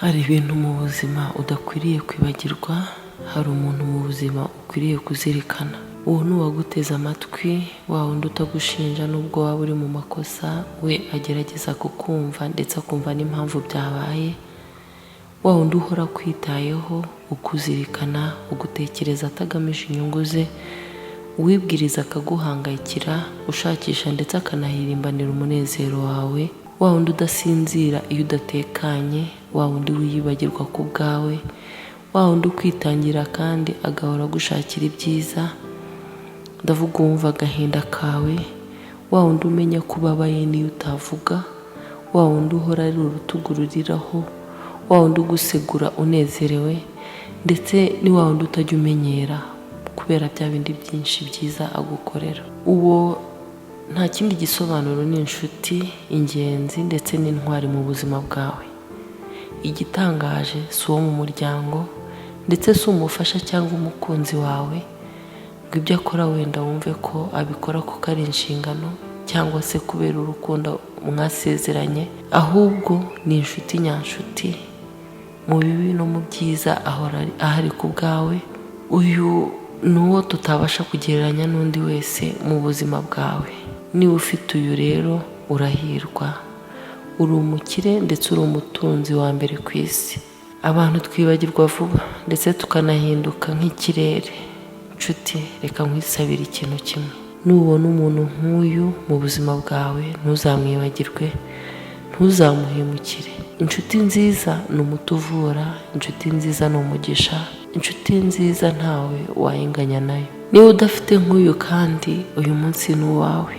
Hari ibintu mu buzima udakwiriye kwibagirwa, hari umuntu mu buzima ukwiriye kuzirikana. Uwo ni uwaguteze amatwi, wa wundi utagushinja nubwo waba uri mu makosa, we agerageza kukumva ndetse akumva n'impamvu byabaye, wa wundi uhora akwitayeho, ukuzirikana, ugutekereza atagamije inyungu ze, uwibwiriza akaguhangayikira, ushakisha ndetse akanahirimbanira umunezero wawe, wa wundi udasinzira iyo udatekanye, wa wundi wiyibagirwa ku bwawe, wa wundi ukwitangira kandi agahora agushakira ibyiza, ndavuga uwumva agahinda kawe, wa wundi umenya ko ubabaye n'iyo utavuga, wa wundi uhora ari urutugu ruriraho, wa wundi ugusegura unezerewe, ndetse ni wa wundi utajya umenyera kubera bya bindi byinshi byiza agukorera. Uwo nta kindi gisobanuro, ni inshuti ingenzi ndetse n'intwari mu buzima bwawe. Igitangaje, si uwo mu muryango, ndetse si umufasha cyangwa umukunzi wawe, ngo ibyo akora wenda wumve ko abikora kuko ari inshingano cyangwa se kubera urukundo mwasezeranye, ahubwo ni inshuti nyanshuti, mu bibi no mu byiza ahora ahari ku bwawe. Uyu ni uwo tutabasha kugereranya n'undi wese mu buzima bwawe. Niba ufite uyu rero, urahirwa, uri umukire ndetse uri umutunzi wa mbere ku isi. Abantu twibagirwa vuba ndetse tukanahinduka nk'ikirere. Nshuti, reka nkwisabire ikintu kimwe: nubona umuntu nk'uyu mu buzima bwawe, ntuzamwibagirwe, ntuzamuhemukire. Inshuti nziza ni umuti uvura, inshuti nziza ni umugisha, inshuti nziza ntawe wayinganya nayo. Niba udafite nk'uyu kandi, uyu munsi ni uwawe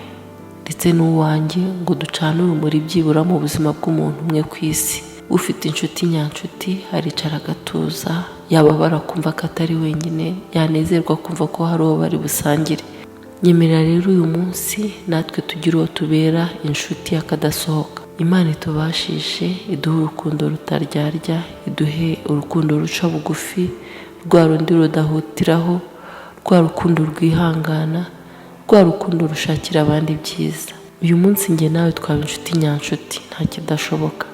ndetse n'uwanjye ngo ducane urumuri byibura mu buzima bw'umuntu umwe ku isi. Ufite inshuti nyanshuti aricara agatuza, yababara kumva ko atari wenyine, yanezerwa kumva ko hari uwo bari busangire. Nyemerera rero uyu munsi natwe tugire uwo tubera inshuti y'akadasohoka. Imana itubashishe, iduhe urukundo rutaryarya, iduhe urukundo ruca bugufi, rwa rundi rudahutiraho, rwa rukundo rwihangana, rwa rukundo rushakira abandi ibyiza. Uyu munsi njye nawe twaba inshuti nyanshuti, nta kidashoboka.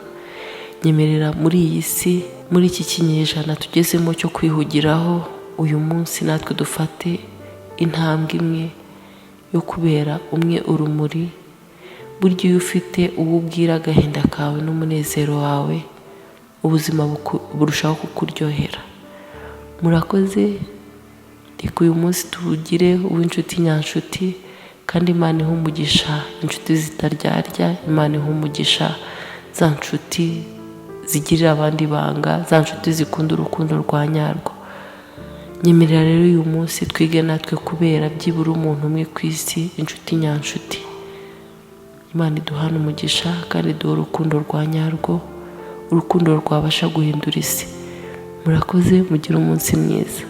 Nyemerera muri iyi si, muri iki kinyejana tugezemo cyo kwihugiraho, uyu munsi natwe dufate intambwe imwe yo kubera umwe urumuri. Burya iyo ufite uwo ubwira agahinda kawe n'umunezero wawe, ubuzima burushaho kukuryohera. Murakoze. Reka uyu munsi tuwugire uw'inshuti nyanshuti, kandi Imana ihe umugisha inshuti zitaryarya, Imana ihe umugisha za nshuti zigirira abandi ibanga, za nshuti zikunda urukundo rwa nyarwo. Nyemerera rero uyu munsi twige natwe kubera byibura umuntu umwe ku isi inshuti nyanshuti. Imana iduhane umugisha kandi iduhe urukundo rwa nyarwo, urukundo rwabasha guhindura isi. Murakoze, mugire umunsi mwiza.